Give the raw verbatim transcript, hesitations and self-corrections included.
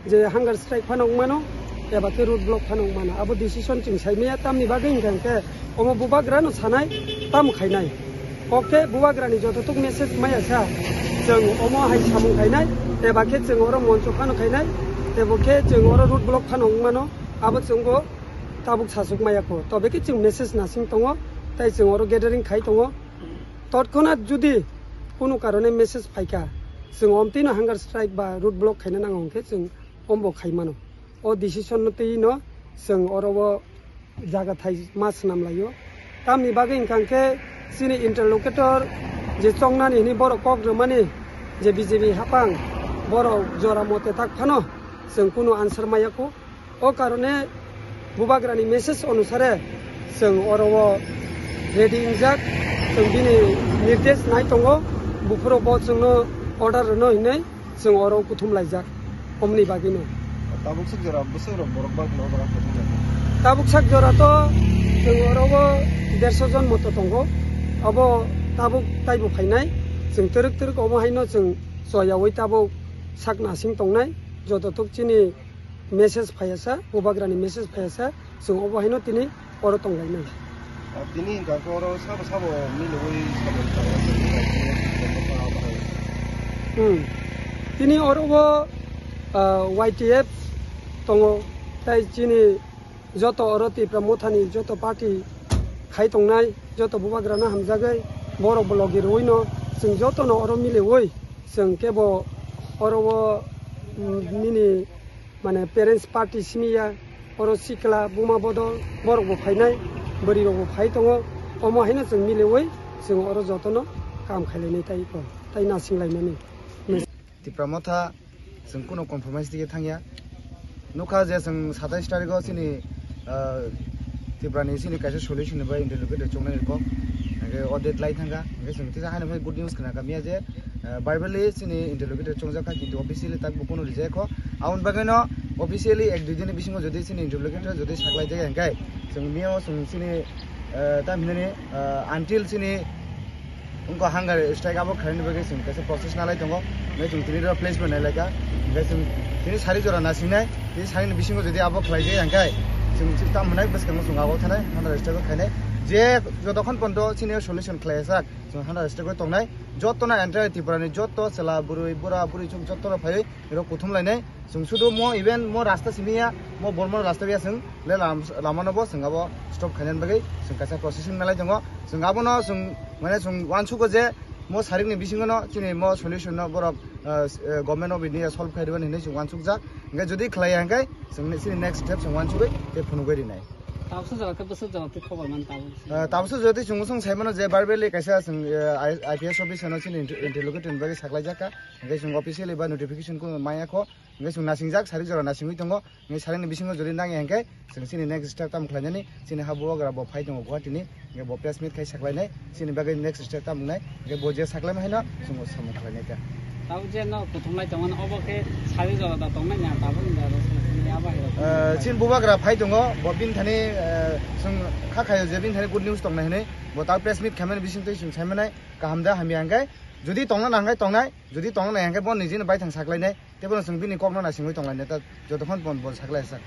Je hunger strike phano wngmano, eba khe road block phano wngmano. Abo decision chwng saimaya, tamni bagwi hwnkha hwnkhe omo bubagrano sanai, tamo khainai. Kok khe bubagrani jototuk message maya sa, chwng omo hai samung khainai, eba khe chwng oro moncho phano khainai, ebo khe chwng oro road block phano wngmano, abo chwngbo tabuk sasuk maya kho. Tobe khe chwng message nasing tongo, tai chwng oro gathering khai tongo. Totkhonat judi kunu karone message phaikha, chwng omtwino hunger strike ba road block khaina nango hwnkhe chwng ombo khai mano. O decision no twi no chwng oro o jaga thai ma swnam laio. Tamni bagwi hwnkha hwnkhe chini interlocutor je chongnani hwnwi borok kok rwmani je B J P hapang borok jora mote tak phano chwng kunu answer maya kho. O karone bubagrani message onusare chwng oro o ready wngjak, chwng bini nirdesh nai tongo, buphuru bo chwngno order rwno hinwi chwng oro kuthum laijak, omoni bagwino. Tabuk sak jora bwswk rok borok bagwino oro kuthum laijak? Tabuk sak jora to chwng oro o derso jon moto tongo, obo tabuk taibo phainai, chwng twrwk twrwk omo haino chwng choyaui tabuk sak nasing tongnai, joto tuk chini message phaiya sa, bubagrani message phaiya sa, chwng obo haino tini oro tonglainai. Ah, tini hwnkha khe oro sabo sabo milwi sabo tonglainai. Hmm. Tini oro o, ah, Y T F tongo, tai chini joto oro Tipra Mothani joto party khai tongnai, joto bubagrano hamjagwi borok bo logi rwino chwng jotono oro miliwi chwng kebo oro o, mm, nini mane parents party simi ya, oro sikla, buma bodol, borok bo phainai, bwrwi rok bo phai tongo, omo haino chwng miliwi chwng oro jotono kam khailainai tai ko, tai nasing laimani. Tipra Motha chwng kuno compromise twiwi thangya. Nukha je chwng satais tarikh o chini, ah, Tripura ni chini kaisa solution ni bai interlocutor chongnai kok. Hingke o date lai thangkha. Hingke chwng tisa haino phai good news khna kamiya je, ah, verbally chini interlocutor chongjak kha, kintu officially tak bo kuno rijak kho. Aboni bagwi no officially ek dui din ni bisingo jodi chini interlocutor jodi saklai jaya hingke chwng mio chwng chini, ah, tam hinani, ah, until chini Wngkha hunger strike abo khaini bagwi chwng kaisa process nalai tongo. Hingke chwng tini oro place bo nailaikha. Hingke chwng tini sari jora nasingnai. Tini sari ni bisingo jodi abo khlaijak ya hingke chwng tamo hwnai bwskango chwng abo thanai hunger strike o khainai. Je jotokhon pondo chini solution khlai sak, chwng hana state o tongnai, joto na entire Tripura ni joto chwla bwrwi bura bwrwi chwng joto no phaiwi ro kuthum lainai. Chwng sudu mo even mo rasta simi ya, mo Bormon rasta ya chwng le lam-, lama no bo chwng abo stop khainani bagwi chwng kaisa processing nalai tongo. Chwng abono chwng mane chwng uansugo je mo sarik ni bisingo no chini mo solution no borok, ah, s-, eh, government of India solve khai rwani hinwi chwng uansukjak. Hingke jodi khlai ya hingke chwng chini next step chwng uansugwi tei phunugwi rinai. Tabuksa jora khe bwswk jora twi khobor man tabuk. Ah, tabuksa jora twi chwng bwswng sai mano je verbally kaisa chwng, eh, I-, I P S office no chini inter-, interlocutor ni bagwi saklai jak kha. Hingke chwng officially ba notification ko maya kho. Hingke chwng nasingjak, sarik jora nasingwi tongo. Hingke sarik ni bisingo jodi nangya hingke chwng chini next step tamo khlainani, chini ha bubagra bo phai tongo Guwahati ni, hingke bo press meet khai saklainai, chini bagwi next step tamo wngnai, hingke bo je saklaima haino chwng samung khlainai ta. Tabuk je no kuthumlai tongo, obo khe sarik jora da tongnai ya, tabuk ni jora chini abo hai rok. Eh, chini bubagra phai tongo, bo bini thani, eh, chwng kha khayo je bini thani good news tongnai hinwi, bo ta press meet khaimani bisingtwi chwng saimanai, kaham da hamya hingke, jodi tongna nangkhe tongnai, jodi tongna nangkhe bo nijini baithang saklainai, tei bono chwng bini kokno naisingwi tonglainai, ta jotokhon bon bo saklai sak.